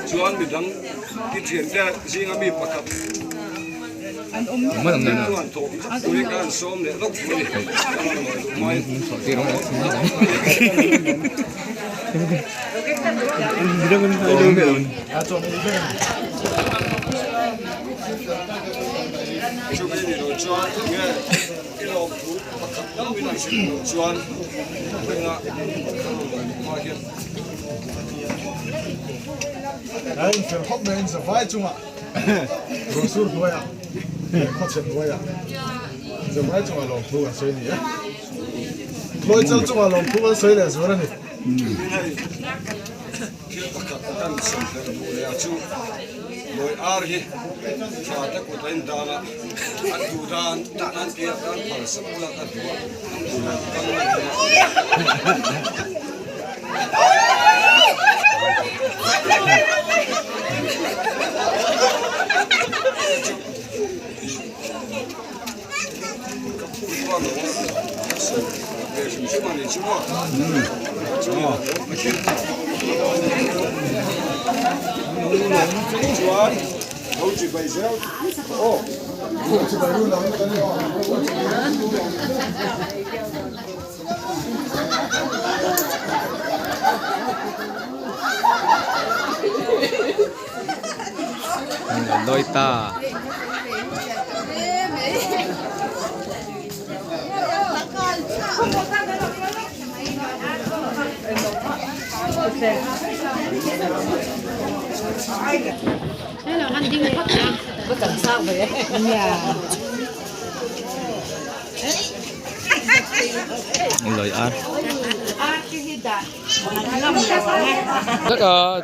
Chuan midang i thiante zinga mi pakhat chuan thawh pui ka han sawm leh lawk mai a ni. Chumi ni lo chuan nge i lawmthu pakhat deuh in an hrilh loh chuan ringa hma hian. A infel khawp mai in zavai chungah ruahsur hnuaiah leh khawchhe hnuaiah zavai chungah lawmthu kan sawi a ni e. Khawichal chungah lawmthu kan sawi leh zual a ni. Hei thil pakhat kan sawi fel duh leh a chu Lawi ar hi tha te kut a indan a, an duh dan an tia an phal sak ula ka duh a, an duh lo kal mai dawn a. Đôi ta. Lời ăn. Rất là